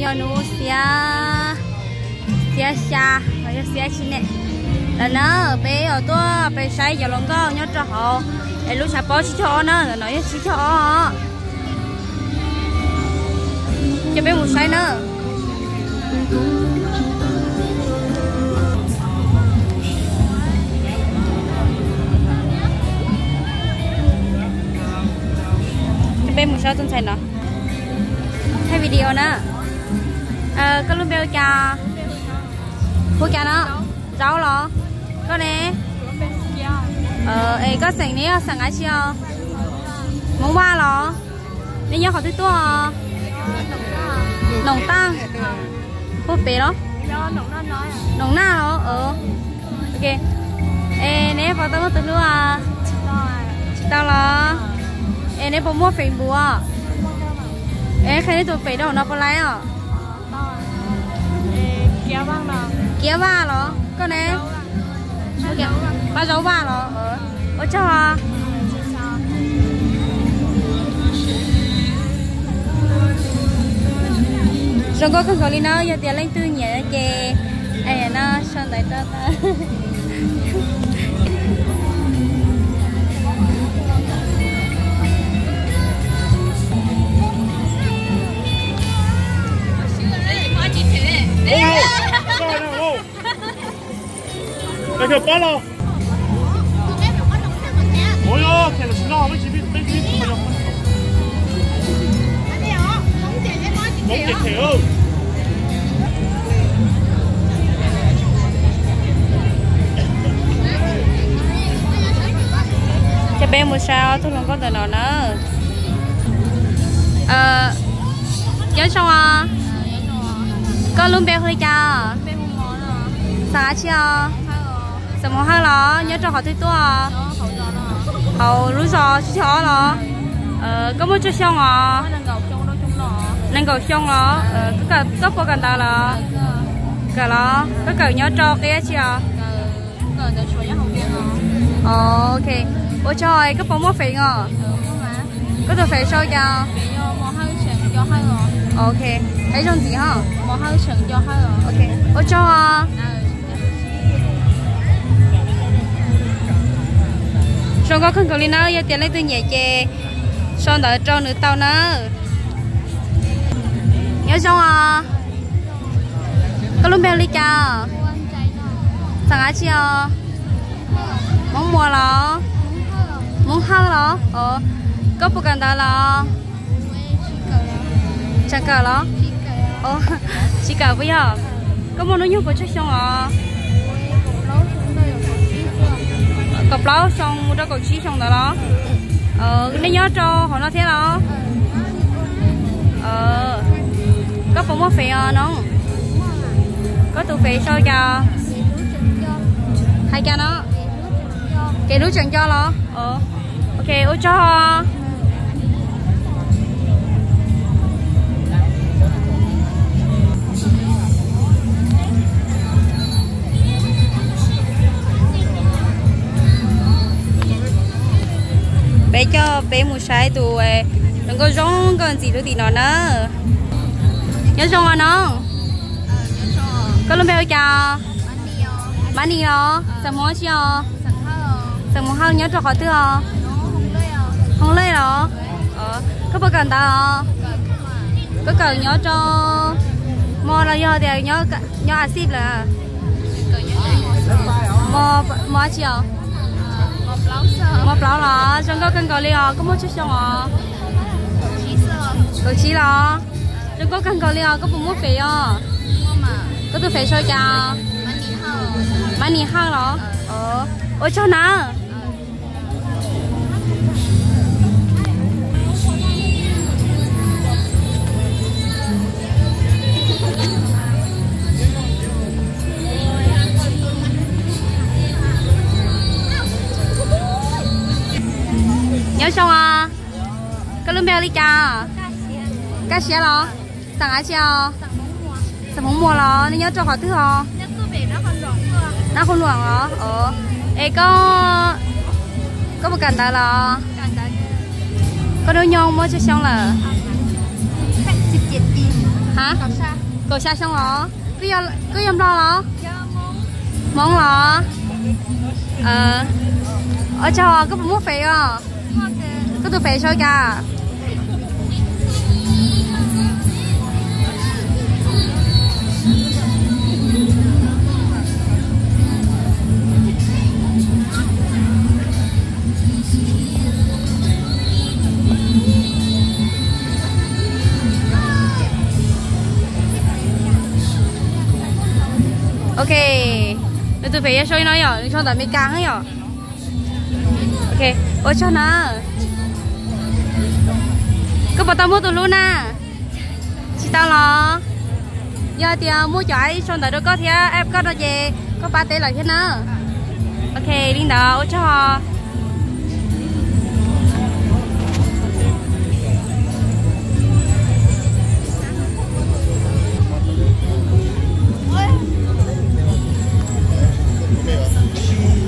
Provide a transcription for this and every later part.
Hnub xiab, xiab xya, yog xiab tsis ne. Lawm na, peb yuav tuaj peb saib cov hluas nkauj nyob rau hauv es lub tshav pob tsib caug ob na, no yog tsib caug ob. Ces peb mus saib na. Peb mus saib tus ntxhais no thaij video na. Koj lub npe hu cas? Hu cas no? Zaub los? Koj ne? Es koj xeem ne yog xeem dab tsi os? Hmoob Vaj los? Nej nyob qhov twg tuaj? Noom Taaj. Puag pem los? Noom Naj los? Es neb puas tau muaj tus hlub? Tsis tau los? Es neb puas muaj Facebook? Es qhia neb tus Facebook rau no puas laib os? Kiab Vaj los? Koj ne? Paj Zaub Vaj los? Ua tsaug. Zoo nkauj kawg nkaus li na, yog tias leej twg nyiam ces no sau ntawv rau tau. Ces peb mus saib ob tug hluas nkauj ntawm no na. Nyob zoo os. Koj lub npe hu li cas? Xeem dab tsi os? Xeem Hmoob Hawj los? Nyob rau qhov twg tuaj? Hauv lub zos tsib caug ob los? Koj muaj tsawg xyoo os? Nees nkaum xyoo los? Koj puas kawm ntawv los? Kawm los? Koj kawm nyob rau qib dab tsi os? Ok, ua tsaug. Koj puas muaj fev os? Koj tus fev sau cas? Ok, ib zaug ntxiv ho. Ua tsaug. Zoo nkauj kawg nkaus li na, yog tias leej twg nyiam ces sau ntawv rau nws tau na. Nyob zoo os. Koj lub npe hu li cas? Xeem dab tsi os? Hmoob Muas los? Hmoob Hawj los? Koj puas kawm ntawv los? Tseem kawm los? Tsis kawm puas yog? Koj muaj hnub nyoog puas tsawg xyoo os? Kaum plaub xyoo mus rau kaum tsib xyoo ntawd los? Nej nyob rau hauv no thiab los? Koj puas muaj fev os no? Koj tus fev sau cas? Hais cas no? Kev hlub tseem nco los? Ok, ua tsaug. Peb coj peb mus saib tus hluas nkauj zoo nkauj ntxiv lub tim no na. Nyob zoo os no. Koj lub npe hu cas? Mab Nis los? Xeem Hmoob dab tsi os? Xeem Hmoob Hawj, nyob rau qhov twg os? Hoob Lej los? Koj puas kawm ntawv os? Koj kawm nyob rau mos los yog tias nyob a xij lawm? Mos dab tsi os? Mos plaub los? Zoo nkauj kawg nkaus li os. Koj muaj tsawg xyoo os? Kaum tsib los? Zoo nkauj kawg nkaus li os. Koj puas muaj fev os? Koj tus fev sau cas? Mab Nis Hawj los? Ua tsaug na. Nyob zoo os. Koj lub npe hu li cas? Kaj Siab los? Xeem dab tsi os? Xeem Hmoob Muas los? Nej nyob rau qhov twg os? Nab Qhoo Luam los? Es koj, koj puas kawm ntawv los? Koj hnub nyoog muaj tsawg xyoo lawm? Ha, kaum xya xyoo los? Koj yog Nplog los? Hmoob los? Ua tsaug, koj puas muaj fev os? Koj tus fev sau cas? Ok, nws tus fev yog sau li no yom, nws sau ntawm Amelikas yom. Ok, ua tsaug na. Koj puas tau muaj tus hlub na? Tsis tau los? Yog tias muaj cov aib sau ntawv rau koj thiab aib koj no ces koj pab teb lawm thiab na. Ok, li ntawd ua tsaug.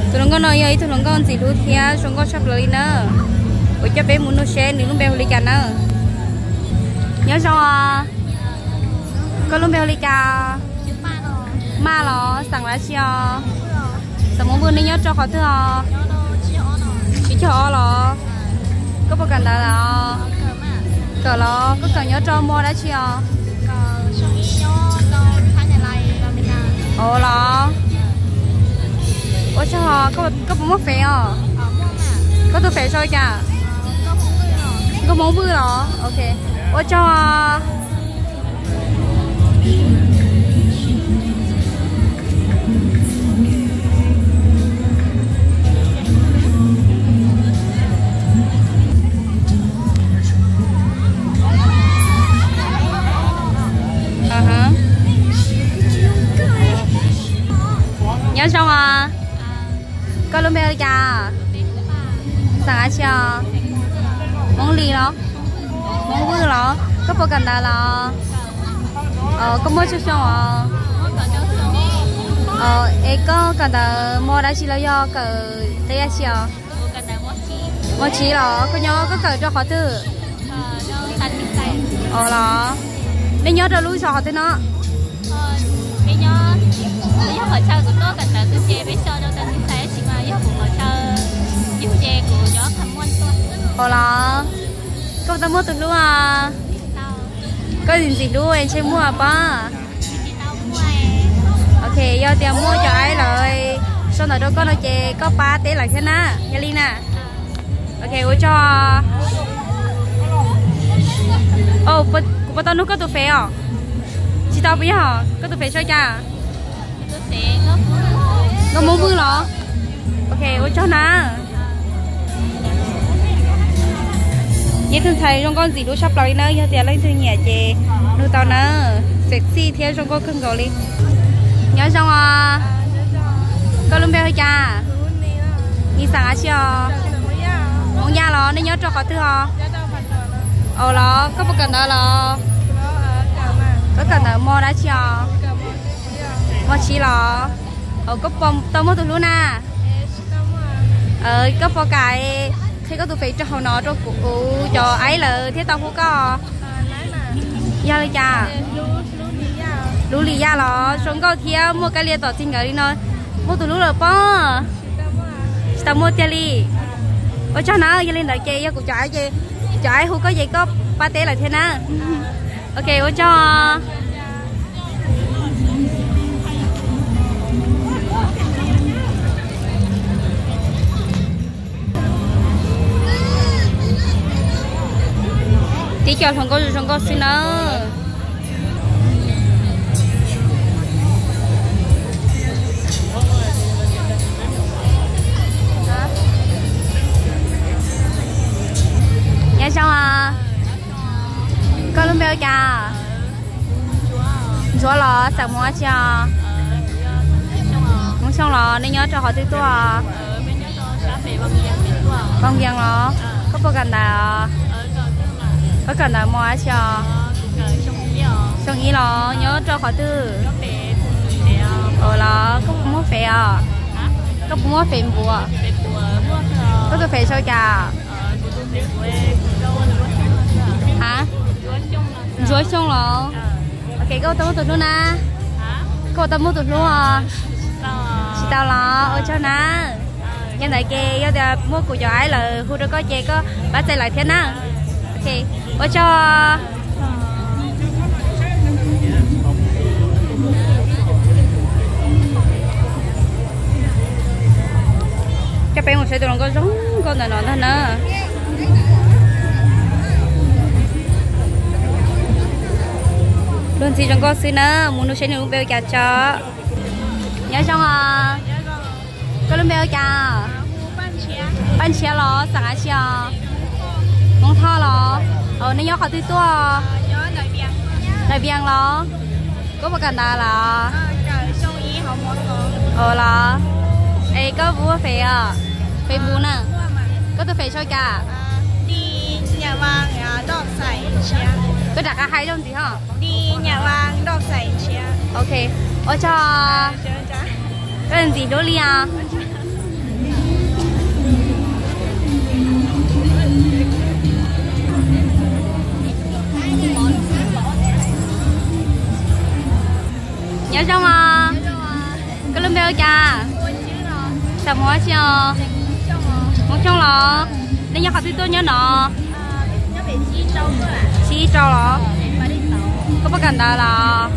Tus hluas nkauj no yog ib tug hluas nkauj ntxim hlub thiab zoo nkauj tshaj plaws li na. Kuv coj peb mus nug seb nws lub npe hu li cas na. Nyob zoo os. Koj lub npe hu li cas? Maj los? Xeem dab tsi os? Xeem Hmoob Vwj. Nej nyob rau qhov twg os? Tsib caug ob los? Koj puas kawm ntawv lawm os? Kawm los? Koj kawm nyob rau mos dab tsi os? Ua los? Ua tsaug, koj puas muaj fev os? Koj tus fev sau cas? Nkauj Hmoob Vwj los? Ok, ua tsaug. Nyob zoo os. Koj lub npe hu li cas? Xeem dab tsi os? Hmoob Lis los? Hmoob Vwj los? Koj puas kawm ntawv los? Koj muaj tsawg xyoo os? Es koj kawm ntawv mos dab tsi los yog kawm qib dab tsi os? Mos tsib los? Koj nyob, koj kawm rau qhov twg? Os los? Nej nyob rau lub zos qhov twg no? Os los? Koj puas tau muaj tus hlub os? Koj ntxim hlub ntshe muaj pob. Ok, yog tias muaj cov aib lawv sau ntawv rau koj no ces koj pab teb lawv thiab na, yog li na. Ok, ua tsaug. Kuv puas tau nug koj tus fev os? Tsis tau puas yog? Koj tus fev sau cas? Nkauj Hmoob Vwj los? Ok, ua tsaug na. Ib tug ntxhais zoo nkauj ntxim hlub tshaj plaws li na, yog tias leej twg nyiam ces nug tau na, sexy thiab zoo nkauj kawg nkaus li. Nyob zoo os. Koj lub npe hu cas? Nis xeem dab tsi os? Hmoob Yaj los? Nej nyob rau qhov twg os? Os los? Koj puas kawm ntawv los? Koj kawm ntawv mos dab tsi os? Mos tsib los? Koj puas tau muaj tus hlub na? Koj puas kam qhia koj tus fev rau hauv no rau kuv, cov aib lawv thiaj tau hu koj? Yog li cas? Hlub Lis Yaj los? Zoo nkauj thiab muaj kab lia tom txij nkawm li no, muaj tus hlub lawm pob? Tsis tau muaj tiag li. Ua tsaug na, yog li ntawd ces yog kuv cov aib ces, kuv cov aib hu koj ces koj pab teb lawm thiab na. Ok, ua tsaug. Tib co hluas nkauj zoo nkauj xwb nawb. Nyob zoo os. Koj lub npe hu cas? Ntsuav los? Xeem Hmoob dab tsi os? Hmoob Xyooj los? Nej nyob rau qhov twg tuaj? Paj Vias los? Koj puas kawm ntawv? Koj kawm ntawv mos dab tsi os? Xyoo ib los? Nyob rau qhov twg? Ua los? Koj puas muaj fev os? Koj puas muaj fev npuav? Koj tus fev sau cas? Ha? Ntsuav Xyooj los? Ces koj tau muaj tus hlub na? Koj tau muaj tus hlub os? Tsis tau los? Ua tsaug na. Yog ntawd ces yog tias muaj kuv cov aib lawv hu rau koj ces koj pab txais lawv thiab na. Ok, ua tsaug. Coj peb mus saib tus hluas nkauj zoo nkauj ntawm no ntag na. Luag ntxhi zoo nkauj xwb na, mus nug seb nws lub npe ua cas tso. Nyob zoo os. Koj lub npe ua cas? Paj Ntshiab los xeem dab tsi os? Hmoob Thoj los? Nej nyob qhov twg tuaj? Nais Vias los? Koj puas kawm ntawv lawm? Los? Es koj puas muaj fev os? Facebook na. Koj tus fev sau cas? Koj rov qab hais zoo ntxiv os. Ok, ua tsaug. Koj ntxim hlub li os. Nyob zoo os. Koj lub npe ua cas? Xeem Hmoob dab tsi os? Hmoob Xyooj los? Nej nyob qhov twg tuaj nyob no? Sib Rau los? Koj puas kawm ntawv los?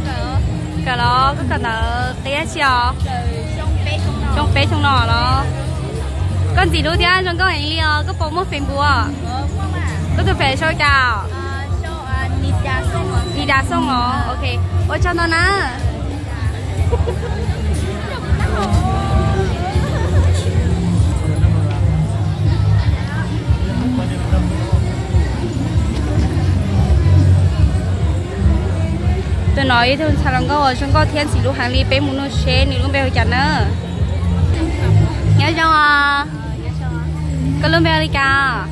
Kawm los? Koj kawm ntawv qib dab tsi os? Xyoo peb xyoo no los? Koj ntxim hlub thiab zoo nkauj heev li os, koj puas muaj Facebook? Koj tus fev sau cas? Lis Das Xooj los? Ok, ua tsaug ntau na. Tus no ib tug ntxhais hluas nkauj uas zoo nkauj thiab ntxim hlub heev li, peb mus nug seb nws lub npe hu cas na. Nyob zoo os. Koj lub npe hu li cas?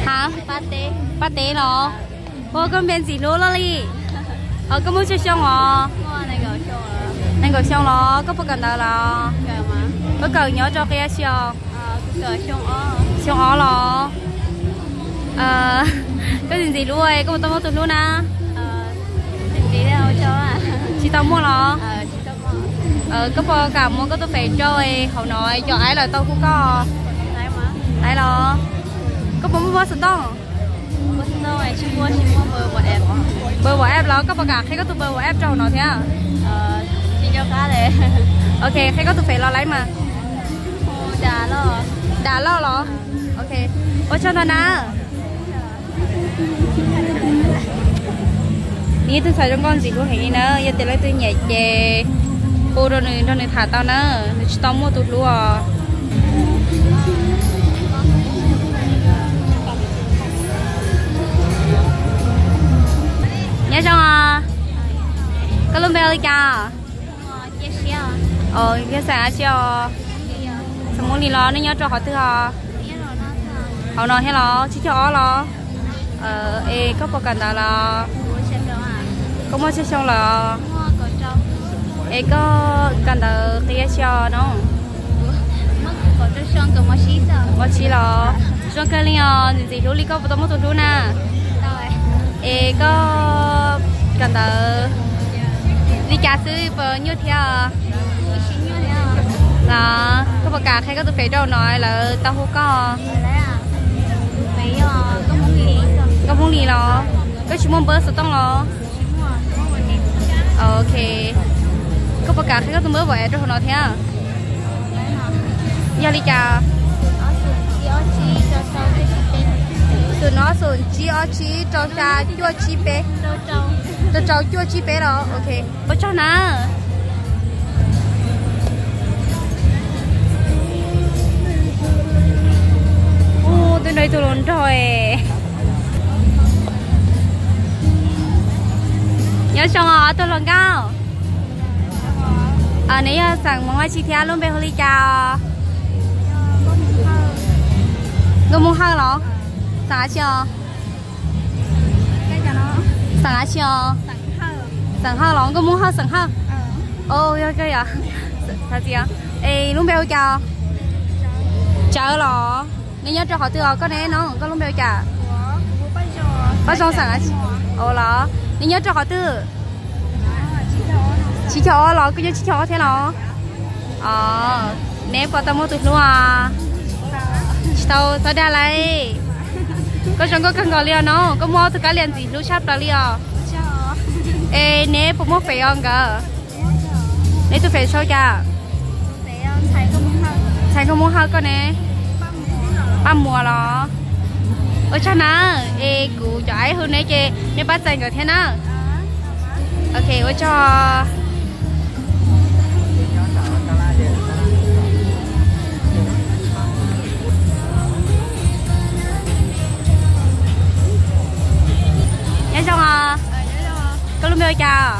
Ha, Paj Teb los? Ua koj npe ntxim hlub luaj li. Koj muaj tsawg xyoo os? Nees nkaum xyoo los? Koj puas kawm ntawv los? Koj kawm nyob rau qib dab tsi os? Xyoo ob los? Koj ntxim ntxim hlub, koj puas tau muaj tus hlub na? Tsis tau muaj los? Koj puas kam muab koj tus fev rau hauv no cov aib lawv tau hu koj? Laiv los? Koj puas muaj npawb xov tooj? Npawb WhatsApp los? Koj puas kam qhia koj tus npawb WhatsApp rau hauv no thiab? Ok, qhia koj tus fev los laiv mas. Das Loj los? Ok, ua tsaug ntau na. Nws ib tug ntxhais zoo nkauj ntxim hlub heev li na, yog tias leej twg nyiam ces hu rau nws nrog nws tham tau na, nws tsis tau muaj tus hlub os. Nyob zoo os. Koj lub npe hu li cas? Yog xeem dab tsi os? Xeem Hmoob Lis los? Nej nyob rau qhov twg os? Hauv no thiab los? Tsib caug ob los? Es koj puas kawm ntawv los? Koj muaj tsawg xyoo lawm? Es koj kawm ntawv qib dab tsi os no? Mos tsib los? Zoo kawg li os, ntxim ntxim hlub li. Koj puas tau muaj tus hlub na? Es koj kawm ntawv li cas xwb puas nyuaj thiab? Los koj puas kam qhia koj tus fev rau no lawv tau hu koj? Nkauj Hmoob Lis los? Koj tsis muaj npawb xov tooj los? Ok, koj puas kam qhia koj tus npawb WhatsApp rau hauv no thiab? Yog li cas? Xoom ob xoom tsib ob tsib rau xya cuaj tsib peb. Rau rau cuaj tsib peb los? Ok, ua tsaug na. Ub, twb nrog ib tug hluas nraug. Nyob zoo os ob tug hluas nkauj. Neb yog xeem Hmoob dab tsi thiab lub npe hu li cas os? Nkauj Hmoob Hawj los? Xeem dab tsi os? Xeem dab tsi os? Xeem Hawj los? Nkauj Hmoob Hawj, xeem Hawj. Yog kawg yom. Es lub npe hu cas? Tsawv los? Neb nyob rau qhov twg os? Koj ne no, koj lub npe hu cas? Pab zoo xeem, ua los neb nyob rau qhov twg? Tsib caug ob los koj nyob tsib caug ob thiab los? Neb puas tau muaj tus hlub? Tsis tau, txhob dag lauj. Koj zoo nkauj kawg nkaus li os no, koj muaj ob tug kab lia ntxim hlub tshaj plaws li os. Es neb puas muaj fem os nkawd? Neb tus fem sau cas? Ntxhais nkauj Hmoob Hawj koj ne? Paj Muas los? Ua tsaug na, es kuv cov aib hu neb ces neb pab txais nkawd thiab na. Ok, ua tsaug. Nyob zoo os. Koj lub npe ua cas?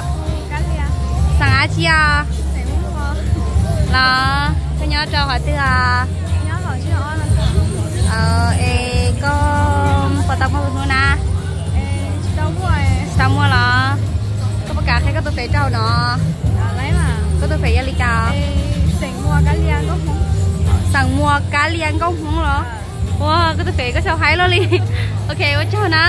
Xeem dab tsi os? Los koj nyob rau qhov twg os? Es koj puas tau muaj tus hlub na? Tsis tau muaj los? Koj puas kam qhia koj tus fem rau no? Koj tus fem yog li cas? Xeem Muas Kab Lia Nkauj Hmoob los? Ua koj tus fem koj sau haib luaj li. Ok, ua tsaug na.